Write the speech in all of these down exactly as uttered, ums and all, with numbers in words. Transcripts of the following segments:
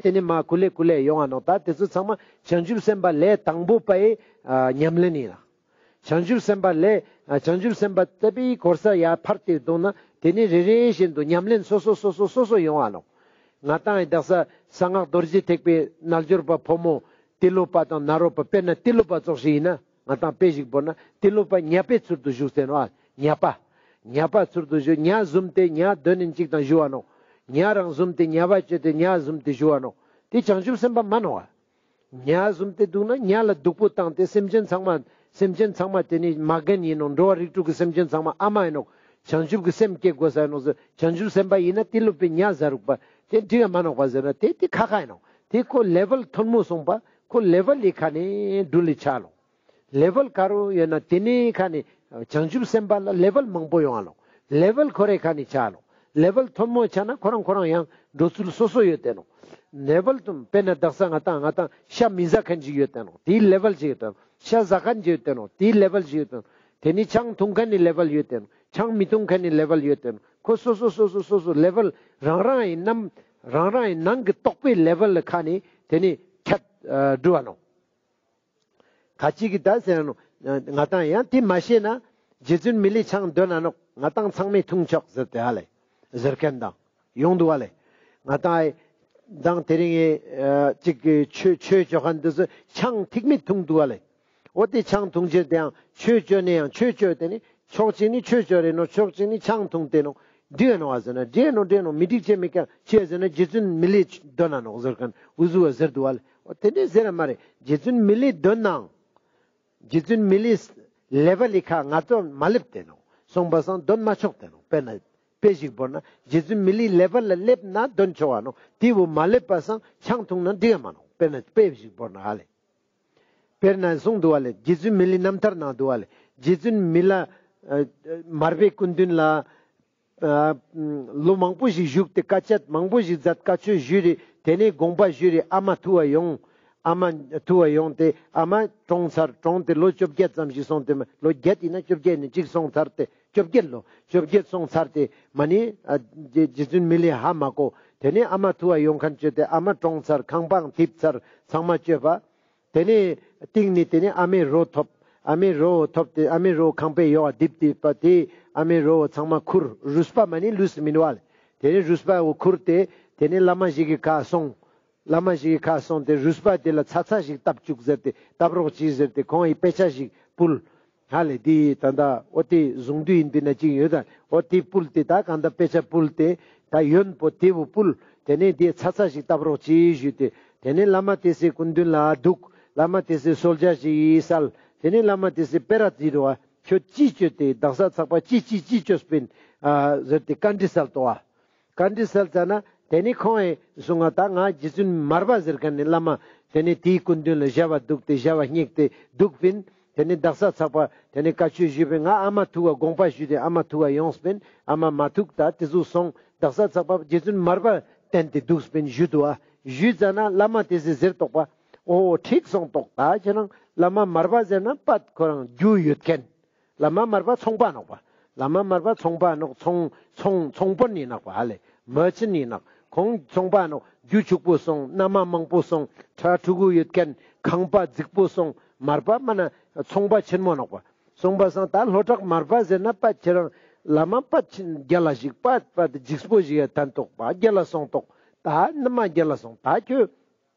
དེ་ནི་མ་ཀུ་ལེ་ཀུ་ལེ་ཡོང་ང་ནོག། ད་དེ་ཚོ་ཚང་མ་བྱང་ཆུབ་སེམས་དཔའ་ལས་དང་པོ་པའི་ཨ་ཉམས་ལེན་ཡིན་ལ། བྱང་ཆུབ་སེམས་དཔའ་ལས་ཨ་བྱང་ཆུབ་སེམས་དཔའ་ལྟ་བུའི་གོ་ས་ཡར་འཕར་ཏེ་འདུག་ན་དེ་ནི་རེ་རེ་བཞིན་དུ་ཉམས་ལེན་སོ་སོ་སོ་སོ་སོ་སོ་ཡོང་ང་ནོག། ང་ཏང་ཡི་དག་ས་གསང་སྔགས་རྡོ་རྗེ་ཐེག་པའི་རྣལ་འབྱོར་པ་ཕོ་མོ་ཏི་ལོ་པ་དང་ནཱ་རོ་པ་དཔེར་ན་ཏི་ལོ་པ་ཙོགས་ཤིག་ཡིན་ན། ང་ཏང་དཔེ་ཞིག་བོར་ན་ཏི་ལོ་པ་ཉ་པའི་ཚུལ་དུ་བཞུགས་ཏེ་ནོག། ཉ་པ། ཉ་པ་ཚུལ་དུ་བཞུགས། ཉ་བཟུམ་སྟེ་ཉ་གདོན་ནི་གཅིག་དང་བཞུགས་པ་ནོག། ཉ་རང་བཟུམ་སྟེ་ཉ་པ་བཅོས་ཏེ་ཉ་བཟུམ་སྟེ་བཞུགས་པ་ནོག། དེ་བྱང་ཆུབ་སེམས་དཔའ་མ་ནོག་པ། ཉ་བཟུམ་སྟེ་འདུག་ན་ཉ་ལ་སྡུག་པོ་བཏང་སྟེ་སེམས་ཅན་ཚང་མ་སེམས་ཅན་ཚང་མ་དེ་ནི་མ་རྒན་ཡིན་ནོག། འགྲོ་བ་རིགས་དྲུག་གི་སེམས་ཅན་ཚང་མ་ཨ་མ་ཡིན་ནོག། བྱང་ཆུབ་ཀྱི་སེམས་སྐྱེ་དགོས་ས་ཡིན་ནོག་ཟེར། བྱང་ཆུབ་སེམས་དཔའ་ཡིན་ན་ཏི་ལོ་པའི་ཉ་ཟ་རུག་པ་དེ་འགྲིག་ག་མ་ནོག་པ་ཟེར་ན་དེ་དེ་ཁ་ཁ་ཡིན་ནོག། དེ་ཁོ་ལེ་ཝལ་མཐོན་མོ་སོང་པ་ཁོ་ལེ་ཝལ་ལི་ཁ་ནས་འགྲུལ་ལི་ཆ་ལོ། ལེ་ཝལ་ག་རུ་ཡོད་ན་དེ་ནི་ཁ་ནི་བྱང་ཆུབ་སེམས་དཔའ་ལ་ལེ་ཝལ་མང་པོ་ཡོང་ང་ལོ། ལེ་ཝལ་ཁོ་རེ་ཁ་ནི་ཆ་ལོ། ལེ་ཝལ་མཐོན་མོ་ཆ་ན་ཁོ་རང་ཁོ་རང་ཡང་འགྲོ་ཚུལ་སོ་སོ་ཡོད་དེ་ནོག། ལེ་ཝལ་དུ་དཔེར་ན་དག་ས་ང་ཏང་ང་ཏང་ཤ་མི་ཟ་མཁན་ཅིག་ཡོད་དེ་ནོག། དེའི་ལེ་ཝལ་ཅིག་ཡོད་དེ་ནོག། ཤ་ཟ་མཁན་ཅིག་ཡོད་དེ་ནོག། དེའི་ལེ་ཝལ་ཅིག་ཡོད་དེ་ནོག། དེ་ནི་ཆང་འཐུང་མཁན་ནི་ལེ་ཝལ་ཡོད་དེ་ནོག། ཆང་མི་འཐུང་མཁན་ནི་ལེ་ཝལ་ཡོད་དེ་ནོག། ཁོ་སོ་སོ་སོ་སོ་སོ་སོ་ལེ་ཝལ་རང་རང་ཡི་ནམ་རང་རང་ཡི་ནང་གི་རྟོགས་པའི་ལེ་ཝལ་ལ་ཁ་ནི་དེ་ནི་ཁྱད་འགྲུལ་བ་ནོག། ཁ་ཅིག་གི་ད་ཟེར་ནོག། ང་ཏང་ཡང་དེ་མ་ཤེས་ན་རྗེ་བཙུན་མི་ལའི་ཆང་འདོན་ན་ནོག། ང་ཏང་ཚང་མས་འཐུང་ཆོག་ཟེར་ཏེ་ཧ་ལེ་ཟེར་མཁན་དང་ཡོང་འདུག་ཧ་ལེ། ང་ཏང་དང་དེ་རིང་ངས་ཅིག་གི་ཆོས་ཆོས་ཅོ་མཁན་དེ་ཚོ་ཆང་ཐིག་མེད་འཐུང་འདུག་ཧ་ལེ། འོ་དེ་ཆང་འཐུང་ཅེས་དེ་ཡང་ཆོས་ཅོ་ནས་ཡང་ཆོས་ཅོ་དེ་ནི་ཕྱོགས་གཅིག་ནི་ཆོས་ཅོ་རེ་ནོག། ཕྱོགས་གཅིག་ནི་ཆང་འཐུང་དེ་ནོག། འགྲིག་ནོག་ཨ་ཟེར་ན་འགྲིག་ནོག་འགྲིག་ནོག། མི་འགྲིག་ཅེས་མི་ཀྱང་ཅི་ཟེར་ན་རྗེ་བཙུན་མི་ལའི་འདོན་ན་ནོག་ཟེར་མཁན་འུ་ཟུ་བ་ཟེར་འདུག་ཧ་ལེ། འོ་དེ་འདྲའི་ཟེར་ར་མ་རེད། རྗེ་བཙུན་མི་ལའི་འདོན་ནའང་རྗེ་བཙུན་མི་ལའི་ལེ་ཝལ་ལི་ཁ་ང་ཚོ་མ་སླེབས་ཏེ་ནོག། སོང་པ་སང་འདོན་མ་ཆོག་ཏེ་ནོག། དཔེར་ན་དཔེ་ཞིག་བོར་ན་རྗེ་བཙུན་མི་ལའི་ལེ་ཝལ་ལ་སླེབས་ན་འདོན་ཆོག་པ་ནོག། དེ་བོ་མ་སླེབས་པ་སང་ཆང་འཐུང་ན་འགྲིག་ག་མ་ནོག། དཔེར་ན་དཔེ་ཞིག་བོར་ན་ཧ་ལེ། དཔེར་ན་གསུངས་འདུག་པ་ལེ། རྗེ་བཙུན་མི་ལའི་རྣམ་ཐར་ནང་འདུག་པ་ལེ། རྗེ་བཙུན་མི་ལ་ཨ་མར་པའི་སྐུ་མདུན་ལ་ཨ་ལོ་མང་པོ་ཞིག་བཞུགས་ཏེ་དཀའ་སྤྱད་མང་པོ་ཞིག་མཛད། བཀའ་ཆོས་ཞུས་རེ་དེ་ནས་དགོངས་པ་ཞུས་རེ་ཨ་མ་ཐུ་བ་ཡོང་། ཨ་མ་ཐུ་བ་ཡོང་སྟེ་ཨ་མ་གྲོངས་ཚར། གྲོངས་ཏེ་ལོ་བཅོ་བརྒྱད་ཙམ་ཞིག་སོང་སྟེ་མ་ལོ་བརྒྱད་ཡིན་ན་བཅོ་བརྒྱད་ནས་གཅིག་སོང་ཚར་ཏེ་བཅོ་བརྒྱད་ལོ་བཅོ་བརྒྱད་སོང་ཚར་ཏེ་མ་ནི་ཨ་རྗེ་རྗེ་བཙུན་མི་ལའི་ཧ་མ་གོ། དེ་ནས་ཨ་མ་ཐུ་བ་ཡོང་མཁན་བཅོས་ཏེ་ཨ་མ་གྲོངས་ཚར། ཁང་པའང་རྡིབ་ཚར། ཚང་མ་བཅོས་པ། དེ་ནས་སྟིང་ནས་དེ་ནས་ཨ་མའི་རོ་ཐོབ། ཨ་མའི་རོ་ཐོབ་སྟེ་ཨ་མའི་རོ་ཁང་པའི་ཡོག་རྡིབ་སྟེ་པ་དེ་ཨ་མའི་རོ་ཚང་མ་ཁུར། རུས་པ་མ་ནི་ལུས་སུ་མི་འདུག་པ་ལེ། དེ་ནས་རུས་པ་བོ་ཁུར་ཏེ་དེ་ནས་བླ་མ་ཞིག་གི་ཁ་སོང་། བླ་མ་ཞིག་གི་ཁ་སོང་སྟེ་རུས་པ་དེ་ལ་ཚ་ཚ་ཞིག་བཏབ་བཅུག་ཟེར་ཏེ་བཏབ་རོགས་གྱིས་ཟེར་ཏེ་ཁོང་གི་དཔེ་ཆ་ཞིག་ཕུལ། ཧ་ལེ་དེ་ད་ལྟ་འོ་དེ་གཟུངས་བསྡུས་ཡིན་པས་ན་ཅིག་ཡོད་ད། འོ་དེ་ཕུལ་ཏེ་ད་གང་ལྟར་དཔེ་ཆ་ཕུལ་ཏེ་ད་ཡོན་པོ་དེ་བོ་ཕུལ། དེ་ནས་དེ་ཚ་ཚ་ཞིག་བཏབ་རོགས་གྱིས་ཞུས་ཏེ་དེ་ནས་བླ་མ་དེ་སི་སྐུ་མདུན་ལ་འདུག། བླ་མ་དེ་སི་གསོལ་ཇ་ཞིག་ཡིས་སལ། དེ་ནས་བླ་མ་དེ་སི་སྤེ་ར་བརྩིས་རོ། ཁྱོད་ཅི་བཅོས་ཏེ་དག་ས་ཚག་པ་ཅི་ཅི་ཅི་བཅོས་པིན་ཨ་ཟེར་ཏེ་བཀའ་འདྲི་སལ་ཏོ་ཨ། བཀའ་འདྲི་སལ་ཙ་ན་དེ་ནས་ཁོང་ངི་གསུང་ང་ད་ང་རྗེ་བཙུན་མར་པ་ཟེར་མཁན་ནི་བླ་མ་དེ་ནས་དེའི་སྐུ་མདུན་ལ་ཞབས་པ་འདུག་སྟེ་ཞབས་པ་བསྙེགས་ཏེ་འདུག་པིན། དེ་ནས་དག་ས་ཚག་པ་དེ་ནས་བཀའ་ཆོས་ཞུས་པིན། ང་ཨ་མ་ཐུག་ག་དགོངས་པ་ཞུས་ཏེ་ཨ་མ་ཐུག་ག་ཡོངས་པིན། ཨ་མ་མ་ཐུག་ད་དེ་ཟུག་སོང་། དག་ས་ཚག་པ་རྗེ་བཙུན་མར་པ་བསྟེན་ཏེ་འདུག་པིན་ཞུས་འདུག་ཨ། ཞུས་ཙ་ན་བླ་མ་དེ་སི་ཟེར་ཏོག་པ། འོ་འགྲིག་སོང་ཏོག། ད་ཁྱེད་རང་བླ་མ་མར་པ་ཟེར་ན་པད་ཁོ་རང་རྒྱུ་ཡོད་མཁན། བླ་མ་མར་པ་ཚོང་པ་ནོག་པ། བླ་མ་མར་པ་ཚོང་པ་ནོག། ཚོང་ཚོང་ཚོང་དཔོན་ཡིན་ནོག་པ་ཧ་ལེ། མར་ཆན་ཡིན་ནོག། ཁོང་ཚོང་པ་ནོག། རྒྱུ་ཕྱུག་པོ་སོང་། མནའ་མ་མང་པོ་སོང་། ཕྲུ་གུ་ཡོད་མཁན། ཁང་པ་རྫིག་པོ་སོང་། མར་པ་མ་ན་ཚོང་པ་ཆེན་མོ་ནོག་པ། སོང་པ་སང་ད་ལྷོ་བྲག་མར་པ་ཟེར་ན་པད་ཁྱེད་རང་བླ་མ་པད་ཆེན་རྒྱལ་ལ་ཞིག་པད་པད་རྫིག་པོ་ཞིག་ཡ་ཐན་ཏོག་པ། རྒྱལ་ལ་སོང་ཏོག། ད་མནའ་མ་རྒྱལ་ལ་སོང་། ད་ཁྱོད་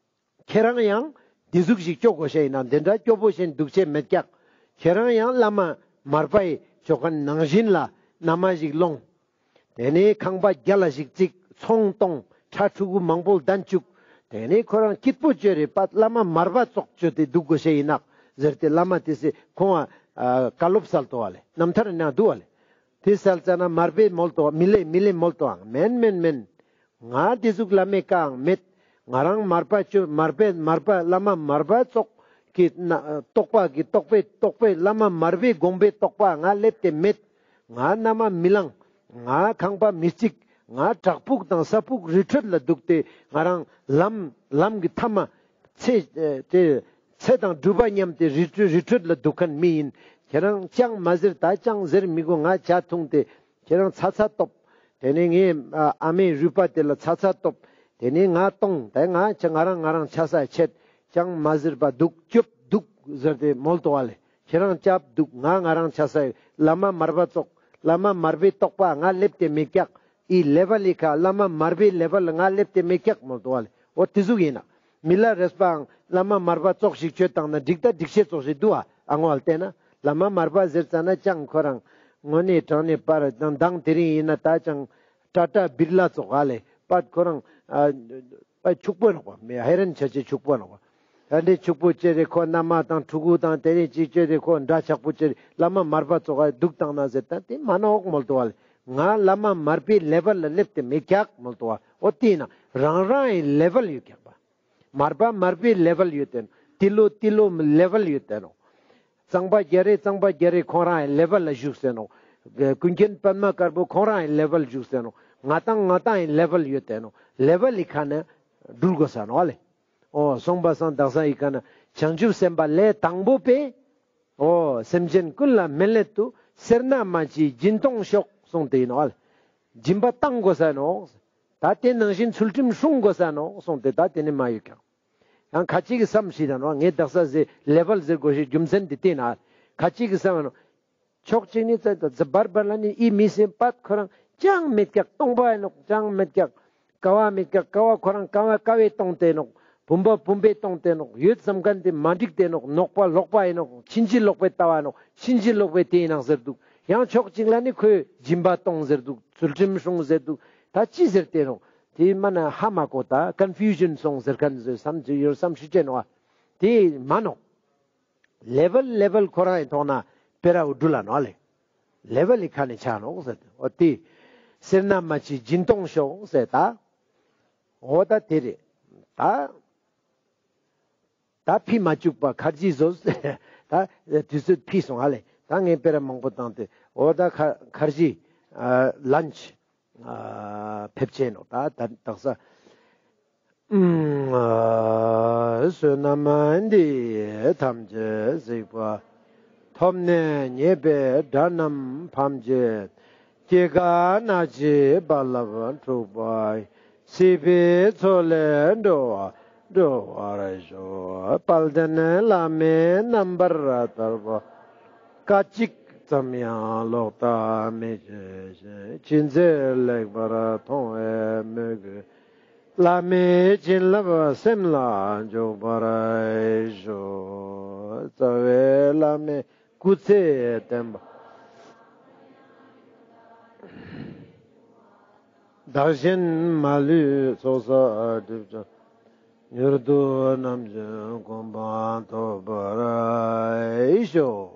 ཁྱེད་རང་ཡང་འདི་ཟུག་ཞིག་སྐྱོ་དགོས་ཤེས་ཡིན་ན་འདི་འདྲ་སྐྱོ་པོ་ཞིག་འདུག་ཆེ་མེད་ཀྱག། ཁྱེད་རང་ཡང་བླ་མ་མར་པའི་ཆོ་ག་ནང་བཞིན་ལ་མནའ་མ་ཞིག་ལོངས། དེ་ནས་ཁང་པ་རྒྱལ་ལ་ཞིག་བརྩིགས། ཚོང་གཏོང་། ཕྲུ་གུ་མང་པོ་ལྡན་བཅུག། དེ་ནས་ཁོ་རང་སྐྱིད་པོ་བཅོས་རེ་པད་བླ་མ་མར་པ་ཙོགས་བཅོས་ཏེ་འདུག་དགོས་ཤེས་ཡིན་ནག་ཟེར་ཏེ་བླ་མ་དེ་སི་ཁོང་ང་བཀའ་སློབ་སལ་ཏོ་བ་ལེ། རྣམ་ཐར་ནང་འདུག་བ་ལེ། དེ་སལ་ཙ་ན་མར་པས་མོལ་ཏོ་མི་ལེ་མི་ལེ་མོལ་ཏོའང་མེན་མེན་མེན། ང་དེ་ཟུག་བླ་མའི་བཀའང་མེད། ང་རང་མར་པ་ཅོ་མར་པའི་མར་པ་བླ་མ་མར་པ་ཙོགས་ཀྱི་རྟོགས་པ་གི་རྟོགས་པའི་རྟོགས་པའི་བླ་མ་མར་པའི་དགོངས་པའི་རྟོགས་པ་ང་སླེབས་ཏེ་མེད། ང་མནའ་མ་མི་ལངས། ང་ཁང་པ་མི་རྩིག། ང་བྲག་ཕུག་དང་ས་ཕུག་རི་ཁྲོད་ལ་འདུག་སྟེ་ང་རང་ལམ་ལམ་གྱི་མཐའ་མ་ཚེ་ཨེ་ཚེ་དང་སྒྲུབ་པ་མཉམ་སྟེ་རི་ཁྲོད་རི་ཁྲོད་ལ་འདུག་མཁན་མི་ཡིན། ཁྱེད་རང་ཅང་མ་ཟེར་ད་ཅང་ཟེར་མི་དགོས། ང་ཇ་འཐུང་སྟེ་ཁྱེད་རང་ཚ་ཚ་ལྟོབས། དེ་ནས་ངས་ཨ་ཨ་མའི་རུས་པ་དེ་ལ་ཚ་ཚ་ལྟོབས། དེ་ནས་ང་གཏོང་། དེ་ང་ཆ་ང་རང་ང་རང་ཆ་ས་ཆེད་ཅང་མ་ཟེར་བ་འདུག་སྐྱོབ་འདུག་ཟེར་ཏེ་མོལ་ཏོ་བ་ལེ། ཁྱེད་རང་སྐྱབས་འདུག་ང་ང་རང་ཆ་ས་བླ་མ་མར་པ་ཙོགས། བླ་མ་མར་པའི་རྟོགས་པ་ང་སླེབས་ཏེ་མེད་ཀྱག་ཨི་ལེ་ཝལ་ལི་ཁ་བླ་མ་མར་པའི་ལེ་ཝལ་ལ་ང་སླེབས་ཏེ་མེད་ཀྱག་མོལ་ཏོ་བ་ལེ། འོ་དེ་ཟུག་ཡིན་ན། མི་ལ་རས་པའང་བླ་མ་མར་པ་ཙོགས་ཤིག་ཆོས་བཏང་ན་འགྲིག་ད་འགྲིག་ཤེས་ཙོགས་ཤིག་འདུག་ཨ། ཨ་ངོ་བལྟས་ན་བླ་མ་མར་པ་ཟེར་ཙ་ན་ཅང་ཁོ་རང་དངོས་གནས་དྲང་གནས་པར་དང་མདང་དེ་རིང་ཡིན་ན་ད་ཅང་ཊ་ཊ་བིར་ལ་ཙོགས་ཨ་ལེ། པད་ཁོ་རང་ཨ་པད་ཕྱུག་པོ་ནོག་པ། མི་ཧེ་རན་ཆ་ཆེ་ཕྱུག་པོ་ནོག་པ། ཨ་འདྲའི་ཕྱུག་པོ་ཅེ་རེ་ཁོ་མནའ་མ་དང་ཕྲུ་གུ་དང་དེ་རིང་ཅིག་ཅེ་རེ་ཁོ་འདྲ་ཆགས་པོ་ཅེ་རེ་བླ་མ་མར་པ་ཙོགས་ཨ་འདུག་བཏང་ན་ཟེར་ད་དེ་མ་ནོག་མོལ་ཏོ་བ་ལེ། ང་བླ་མ་མར་པའི་ལེ་ཝལ་ལ་སླེབས་ཏེ་མེད་ཀྱག་མོལ་ཏོ་བ། འོ་དེ་ཡིན་ན་རང་རང་ཡི་ལེ་ཝལ་ཡོད་ཀྱག་པ། མར་པ་མར་པའི་ལེ་ཝལ་ཡོད་དེ་ནོག་ཏི་ལོ་ཏི་ལོ་ལེ་ཝལ་ཡོད་དེ་ནོག་གཙང་པ་རྒྱ་རེ་གཙང་པ་རྒྱ་རེ་ཁོང་རང་ཡི་ལེ་ཝལ་ལ་བཞུགས་སེ་ནོག་ཀུན་མཁྱེན་པདྨ་དཀར་པོ་ཁོང་རང་ཡི་ལེ་ཝལ་བཞུགས་སེ་ནོག་ང་ཏང་ང་ཏང་ཡི་ལེ་ཝལ་ཡོད་དེ་ནོག་ལེ་ཝལ་ལི་ཁ་ནས་འགྲུལ་དགོས་ས་ནོག་ཨ་ལེ། འོ་སོང་པ་སང་དག་ས་ཡི་ཁ་ན་བྱང་ཆུབ་སེམས་དཔའ་ལས་དང་པོ་པས། འོ་སེམས་ཅན་ཀུན་ལ་མེ་ལྷད་དུ། སེར་སྣ་མ་མཆིས་སྦྱིན་གཏོང་ཤོག་གསུངས་ཏེ་ཡིན་ནོག་ཨ་ལེ། སྦྱིན་པ་བཏང་དགོས་ས་ནོག་ད་དེ་ནང་བཞིན་ཚུལ་ཁྲིམས་སྲུང་དགོས་ས་ནོག་གསུངས་ཏེ་ད་དེ་ནས་མ་ཡོད་ཀྱང་། ཡང་ཁ་ཅིག་གི་བསམ་ཤེས་དང་ནོག་ངས་དག་ས་ཟེར་ལེ་ཝལ་ཟེར་དགོས་ཤེས་རྒྱུ་མཚན་དེ་དེ་ན། ཁ་ཅིག་གི་བསམ་ནོག་ཕྱོགས་གཅིག་ནས་ཙ་ཙ་བར་བར་ལ་ནི་ཨི་མི་སེམས་པད་ཁོ་རང་ཅང་མེད་ཀྱག་སྟོང་པ་ཡིན་ནོག་ཅང་མེད་ཀྱག་ཀ་བ་མེད་ཀྱག་ཀ་བ་ཁོ་རང་ཀ་བ་ཀ་བས་སྟོང་སྟེ་ནོག་བུམ་པ་བུམ་པས་སྟོང་སྟེ་ནོག་ཡོད་བསམ་མཁན་དེ་མ་འགྲིག་སྟེ་ནོག་ནོག་པ་ལོག་པ་ཡིན་ནོག་ཕྱིན་ཅི་ལོག་པའི་ལྟ་བ་ནོག་ཕྱིན་ཅི་ལོག་པའི་དེ་ཡིན་ནོག་ཟེར་འདུག་ཡང་ཕྱོགས་གཅིག་ལ་ནི་ཁོས་སྦྱིན་པ་གཏོང་ཟེར་འདུག་ཚུལ་ཁྲིམས་སྲུང་ཟེར་འདུག་ད་ཅི་ཟེར་ཏེ་ནོག་དེ་མ་ན་ཧ་མ་གོ་ད་ཀོན་ཕིའུ་ཞན་སོང་ཟེར་མཁན་ཟེར་བསམ་ཅི་ཡོད་བསམ་ཤེས་ཅན་བ་དེ་མ་ནོག་ལེ་ཝལ་ལེ་ཝལ་ཁོ་རང་ཡི་ཐོག་ན་སྤེ་ར་འུ་འགྲུལ་ལ་ནོག་ལེ། ལེ་ཝལ་ལི་ཁ་ནས་ཆ་ནོག་ཟེར་ཏེ། འོ་དེ་སེར་སྣ་མ་མཆིས་སྦྱིན་གཏོང་ཤོག་ཟེར་ད། འོ་ད་དེ་རེད། ད་ད་ཕི་མ་བཅུག་པ་ཁར་ཇི་བཟོ་ཟེར། ད་དུས་ཚོད་ཕི་སོང་ཧ་ལེ། ད་ངས་སྤེ་ར་མང་པོ་བཏང་སྟེ་འོ་ད་ཁ་ཁར་ཇི་ཨ་ལན་ཆ་ཨ་ཕེབས་ཆེན་ནོག་ད་ད་དག་ས། ཨུམ། བསོད་ནམས་འདི་ཐམས་ཅད་གཟིགས་པ། ཐོབ་ནས་ཉེས་པའི་དགྲ་རྣམས་ཕམ་བྱས། སྐྱེ་རྒ་ན་འཆིའི་རྦ་རླབས་འཁྲུགས་པ་ཡི། སྲིད་པའི་མཚོ་ལས་འགྲོ་བ་སྒྲོལ་བར་ཤོག་དཔལ་ལྡན་བླ་མའི་རྣམ་པར་ཐར་པ། སྐད་ཅིག་ཙམ་ཡང་ལོག་ལྟ་མི་བྱེད་ཅིང་། ཇི་སྲིད་ལེགས་པར་མཐོང་བའི་མོས་གུས། བླ་མའི་བྱིན་རླབས་སེམས་ལ་འཇུག་པར་ཤོག་རྩ་བའི་བླ་མའི་སྐུ་ཚེ་བརྟན་པ། བདག་གཞན་མ་ལུས་ཚོགས་བསགས་སྒྲིབ་སྦྱངས། མྱུར་དུ་རྣམ་མཁྱེན་གོ་འཕང་ཐོབ་པར་ཤོག